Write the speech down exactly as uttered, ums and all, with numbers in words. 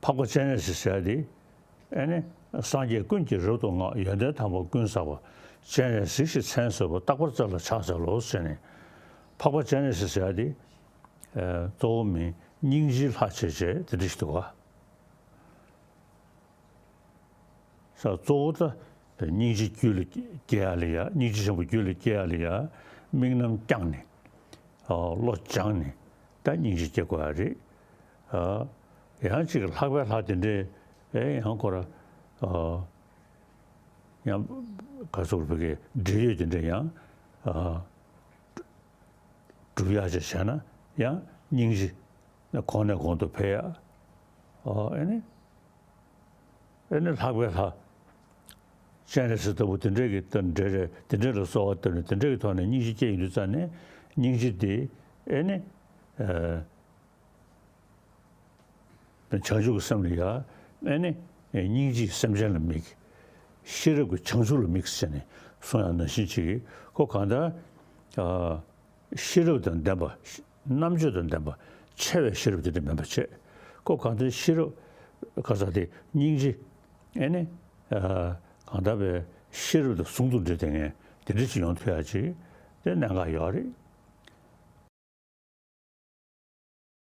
འཕགས་པ་སྤྱན་རས་གཟིགས་ཟེར་ཡ་དེ། ཨེ་ནི། སངས་རྒྱས་ཀུན་གྱིས་རབ་ཏུ་བསྔགས། ཡོན་ཏན་དམ་པ་ཀུན་བསགས་པ། སྤྱན་རས་གཟིགས་ཞེས་མཚན་གསོལ་བ། རྟག་པར་བརྩེ་ལ་ཕྱག་འཚལ་ལོ་ཟེར་ནས། འཕགས་པ་སྤྱན་རས་གཟིགས་ཟེར་ཡ་དེ། ཨེ། གཙོ་བོ་མིང་སྙིང་རྗེའི་ལྷ་བྱས་བྱས་དེ་འདྲ་ཞིག་འདུག་ག། ས་གཙོ་བོ་ད་སྙིང་རྗེ་རྒྱུད་ལ་སྐྱེ་ཡ་ལ་ཡ། སྙིང་རྗེ་ཆེན་པོ་རྒྱུད་ལ་སྐྱེ་ཡ་ལ་ཡ། དམིགས་རྣམ་བསྐྱངས་ནས། ཨ། བློ་སྦྱངས་ནས་ད་སྙིང་རྗེ་སྐྱེ་དགོས་ཡ་རེད། ཨ། ཡང་ཅིག་ལྷག་པའི་ལྷ་དེ་འདྲས། ཨེ། ཡང་ཁོ་ར། ཨ། ཡང་ག་ཚོད་བོད་སྐད་འབྲེལ་ཡོད་དེ་འདྲས་ཡང་། ཨ། སྒྲུབ་ཡ་ཅིག་བྱས་ན་ཡང་སྙིང་རྗེ་གོང་ནས་གོང་དུ་འཕེལ་ཡ། ཨ། ཨེ་ནི། ཨེ་ནི་ལྷག་པའི་ལྷ། སྤྱན་རས་གཟིགས་ལྟ་བུ་དེ་འདྲས་ཀྱི་དང་འབྲེལ་རེད། དེ་འདྲས་ལ་གསོལ་བ་བཏབ་ནས་དེ་འདྲས་ཀྱི་ཐོག་ནས་སྙིང་རྗེ་སྐྱེ་ཡོང་དུས་ཙ་ནས། སྙིང་རྗེ་དེ། ཨེ་ནི། ཨ། བྱང་ཆུབ་ཀྱི་སེམས་ལ་ཡ། ཨེ་ནི། སྙིང་རྗེས་སེམས་ཅན་ལ་དམིགས། ཤེས་རབ་ཀྱིས་བྱང་ཆུབ་ལ་དམིགས་ཟེར་ནས་གསུང་ཡ་ནང་བཞིན་ཅིག་གིས། ཁོ་གང་ལྟར། ཨ། ཤེས་རབ་དང་ལྡན་པ། རྣམ་དཔྱོད་དང་ལྡན་པ། ཆེ་བའི་ཤེས་རབ་དེ་འདྲ་མིན་པ་བྱས། ཁོ་གང་ལྟར་ཤེས་རབ། ག་ས་དེ་སྙིང་རྗེ། ཨེ་ནི། ཨ། གང་ལྟར་བའི་ཤེས་རབ་དང་ཟུང་དུ་འབྲེལ་ཏེ་ངས་དེ་འདྲ་ཞིག་ཡོང་ཐུབ་ཡ་ཅིག་དེ་གནད་འགག་ཡོད་རེད།